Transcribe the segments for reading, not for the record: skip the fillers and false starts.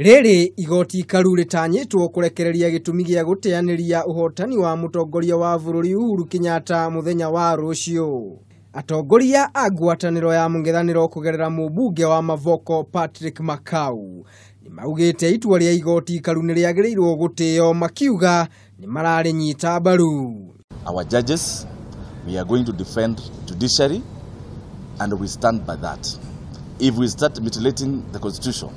Rĩrĩ igoti ikaru rĩtanyĩtwo kũrekereria gĩtũmi gĩa gũteanĩria ũhotani wa mũtongoria wa bũrũri Uhuru Kenyatta mũthenya wa rũciũ. Atongoria a ngwatanĩro ya mũng'ethanĩro kũgerera mũmbunge wa Mavoko Patrick Makau nĩmaugĩte itua rĩa igoti ikaru nĩrĩagĩrĩirwo gũtĩo, makiuga nĩmararĩnyita mbaru. Our judges, we are going to defend judiciary and we stand by that. If we start mutilating the constitution,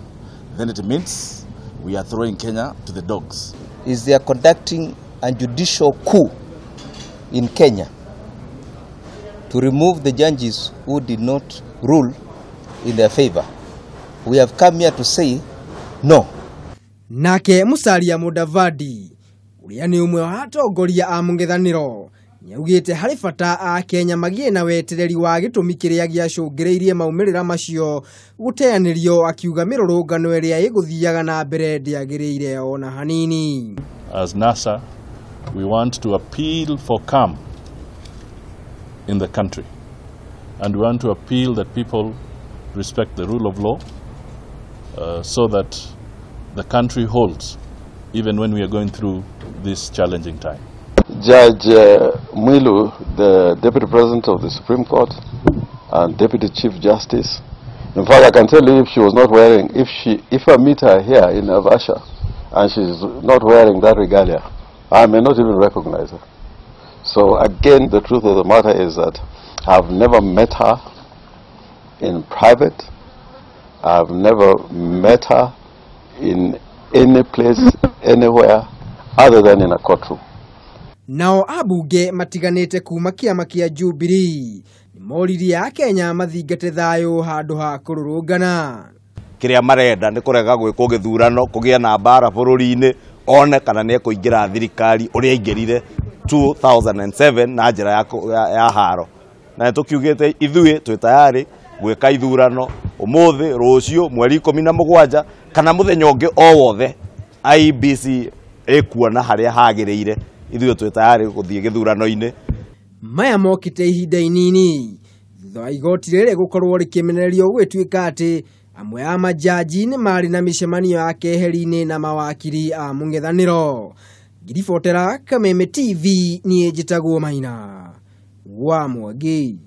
then it means we are throwing Kenya to the dogs. Is they are conducting a judicial coup in Kenya to remove the judges who did not rule in their favor. We have come here to say no. Nake Musalia Mudavadi ũrĩa nĩ ũmwe wa atongoria a mũng'ethanĩro nĩaugĩte harĩ bata a Kenya magĩe na wetereri wa gĩtũmi kĩrĩa gĩacũngĩrĩirie maumĩrĩra macio gũteanĩrio, akiuga mĩrũrũngano ĩrĩa ĩgũthiaga na mbere ndĩagĩrĩire ona hanini. As NASA, we want to appeal for calm in the country, and we want to appeal that people respect the rule of law so that the country holds even when we are going through this challenging time. Judge Mwilu, the Deputy President of the Supreme Court and Deputy Chief Justice. In fact, I can tell you if she was not wearing, if I meet her here in Naivasha and she's not wearing that regalia, I may not even recognize her. So again, the truth of the matter is that I've never met her in private. I've never met her in any place, anywhere, other than in a courtroom. Nao abunge matiganĩte kuma kĩama kĩa Jubilee nĩmoririe akenya mathingate thayũ handũ ha kũrũrũngana. Kĩrĩa marenda nĩ kũrega gwĩkwo gĩthurano, kũgĩa na mbara bũrũri-inĩ, one kana nĩ ekũingĩra thirikari ũrĩa aingĩrire 2007 na njĩra ya haro. Na nĩtũkiugĩte ithuĩ twĩ tayari gwĩka ithurano ũmũthĩ, rũciũ, mweri 17 kana mũthenya ũngĩ o wothe IEBC ĩkuona harĩa hagĩrĩire, ithuĩ twĩ tayari gũthiĩ gĩthurano-inĩ. Maya mokĩte ihinda inini thutha wa igoti rĩrĩ gũkorwo rĩkĩmenererio gũgĩtuĩka atĩ amwe a majaji nĩ marĩ na mĩcemanio ya keheri-inĩ na mawakiri a mũng'ethanĩro. Ngiribotera Kameme TV, niĩ njĩtagwo Maina wa Mwangi.